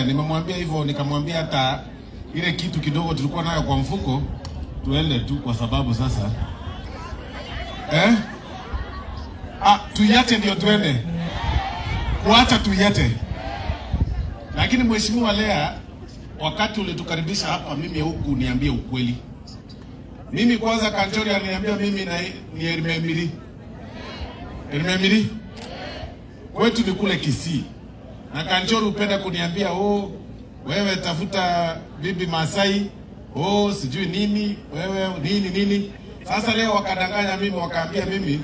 Nimemwambia hivyo, nikamwambia hata ile kitu kidogo tulikuwa nayo kwa mfuko tuende tu, kwa sababu sasa tuiache ndio tuende. Kuacha tuiache. Lakini Mheshimiwa Lea, wakati ulitukaribisha hapa, mimi huku niambie ukweli. Mimi kwanza Kanchori aliniambia mimi ni Erimemiri. Erimemiri? Kwetu ni kule Kisii. Na Kanchori upenda kuniambia, oh, wewe tafuta bibi Masai, oh, sijui nini, wewe nini nini. Sasa leo wakadanganya mimi, wakaambia mimi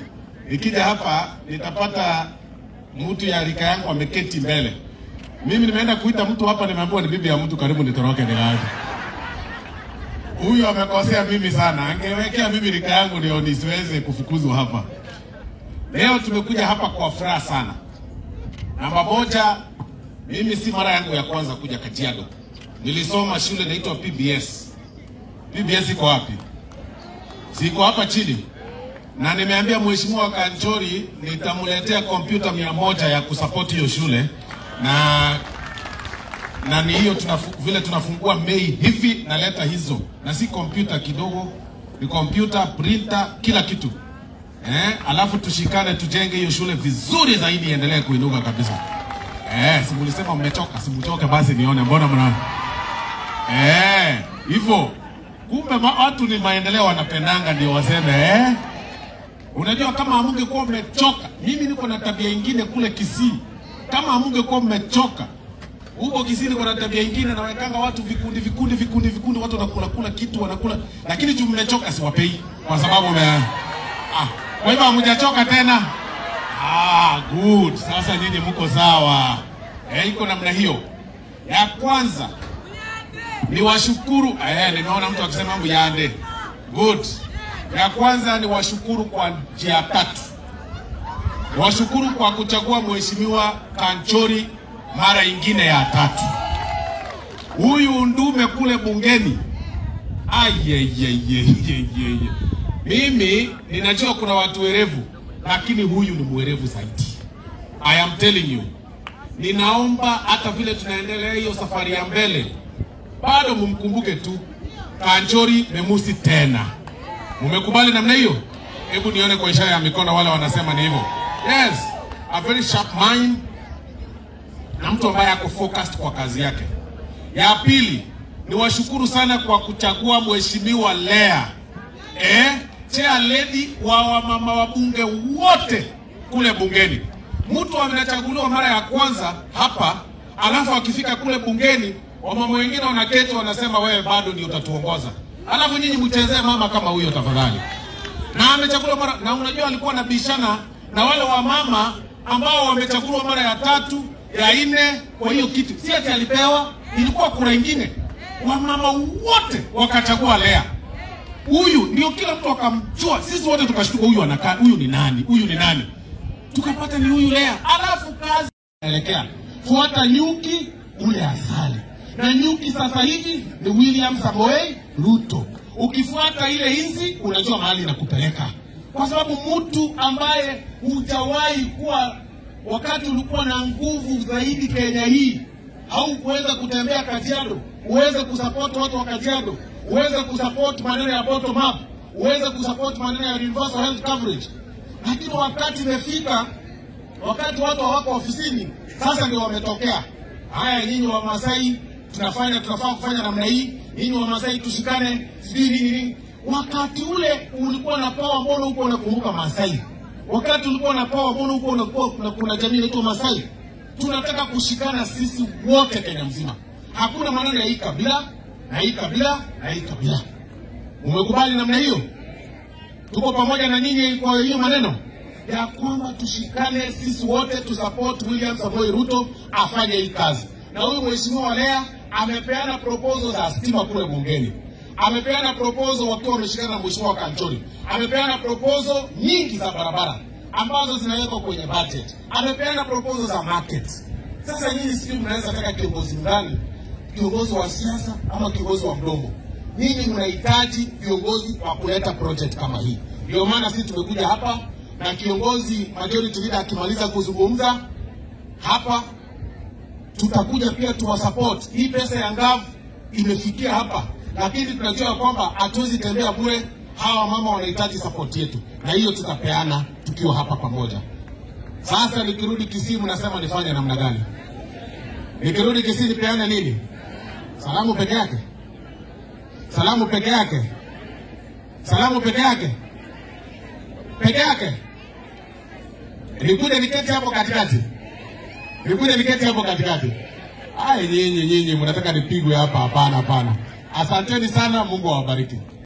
nikija hapa nitapata mtu ya rika yangu ameketi mbele. Mimi nimeenda kuita mtu hapa, nimeambiwa ni bibi ya mtu, karibu nitoroke nilale. Huyu amekosea mimi sana. Angewekea mimi rika yangu ndio nisiweze kufukuzwa hapa. Leo tumekuja hapa kwa furaha sana. Namba moja, mimi si mara yangu ya kwanza kuja Kajiado. Nilisoma shule inaitwa PBS. PBS iko wapi? Siko hapa chini. Na nimeambia Mheshimiwa Kanchori nitamletea kompyuta 100 ya kusupport hiyo shule. Na ni hiyo vile tunafungua Mei hivi naleta hizo. Na si kompyuta kidogo, ni kompyuta, printer, kila kitu. Alafu tushikane tujenge hiyo shule vizuri zaidi, iendelee kuinuka kabisa. Si mlisema mmechoka, si mchoke basi nione mbona mna. Hivyo. Kumbe watu ni maendeleo wanapendanga ndio waseme Unajua kama hamungekuwa mmechoka, mimi niko na tabia nyingine kule Kisii. Kama hamungekuwa mmechoka, huko Kisii niko na tabia nyingine, nawekanga watu vikundi vikundi vikundi vikundi, watu wanakula kula kitu wanakula, lakini juu mmechoka siwapei kwa sababu kwa hivyo hamjachoka tena. Good. Sasa nyinyi mko sawa. Iko namna hiyo. Ya kwanza ni washukuru. Nimeona mtu akisema mambo yaande. Good. Ya kwanza ni washukuru kwa njia tatu. Washukuru kwa kuchagua Mheshimiwa Kanchori mara ingine ya tatu. Huyu ndume kule bungeni. Ayeyeyeyeye. Mimi ninajua kuna watu werevu, lakini huyu ni mwerevu zaidi. I am telling you. Ninaomba hata vile tunaendelea hiyo safari ya mbele, bado mumkumbuke tu Kanchori Memusi tena. Mumekubali namna hiyo? Hebu nione kwa ishara ya mikono wale wanasema ni hivyo. Yes, a very sharp mind, na mtu ambaye ako focused kwa kazi yake. Ya pili, niwashukuru sana kwa kuchagua Mheshimiwa Lea. Chair lady wa wamama wabunge wote kule bungeni. Mtu amechaguliwa mara ya kwanza hapa, alafu akifika kule bungeni wamama wengine wanaketi wanasema wewe bado ndio utatuongoza. Alafu nyinyi mchezee mama kama huyo tafadhali. Na amechaguliwa mara, na unajua alikuwa anabishana na wale wamama ambao wamechaguliwa mara ya tatu, ya nne kwa hiyo kitu. Si ati alipewa, ilikuwa kura nyingine. Wamama wote wakachagua Lea. Huyu ndio kila mtu akamjua. Sisi wote tukashtuka, huyu anakaa, huyu ni nani? Huyu ni nani? Tukapata ni huyu Lea. Alafu kazi elekea. Fuata nyuki ule asali. Na nyuki sasa hivi ni William Samoei Ruto. Ukifuata ile hizi unajua mahali inakupeleka. Kwa sababu mtu ambaye hujawahi kuwa, wakati ulikuwa na nguvu zaidi Kenya hii, haukuweza kutembea Kajiado, uweze kusupport watu wa Kajiado, uweze kusupport maneno ya bottom up, uweze kusupport maneno ya universal health coverage. Lakini wakati imefika, wakati watu hawako ofisini, sasa ndio wametokea. Haya, nyinyi wa Masai tunafaa kufanya namna hii, nyinyi wa Masai tushikane, sijui nini nini. Wakati ule ulikuwa na power, mbona huko unakumbuka Masai? Wakati ulikuwa na power, mbona huko unakuwa kuna jamii inaitwa Masai? Tunataka kushikana sisi wote Kenya mzima. Hakuna maneno ya hii kabila na hii kabila na hii kabila. Umekubali namna hiyo? Tuko pamoja na nyinyi kwa hiyo maneno ya kwamba tushikane sisi wote tu support William Samoei Ruto afanye hii kazi. Na huyu Mheshimiwa Lea amepeana proposal za stima kule bungeni. Amepeana proposal wakiwa wameshikana na Mheshimiwa Kanchori. Amepeana proposal nyingi za barabara ambazo zinawekwa kwenye budget. Amepeana proposal za market. Sasa nyinyi sijui mnaweza taka kiongozi gani? Kiongozi wa siasa ama kiongozi wa mdomo? Nyinyi mnahitaji viongozi wa kuleta project kama hii. Ndio maana sisi tumekuja hapa, na kiongozi majority leader akimaliza kuzungumza hapa, Tutakuja pia tuwasupport. Hii pesa ya Ngavu imefikia hapa, lakini tunajua kwamba hatuwezi tembea bure. Hawa mama wanahitaji support yetu, na hiyo tutapeana tukiwa hapa pamoja. Sasa nikirudi Kisii, mnasema nifanye namna gani? Nikirudi Kisii nipeane nini? Salamu peke yake? Salamu peke yake? Salamu peke yake? Peke yake? Nikuje niketi hapo katikati? Nikuje niketi hapo katikati? Ai, nyinyi mnataka nipigwe hapa? Hapana, hapana. Asanteni sana, Mungu awabariki.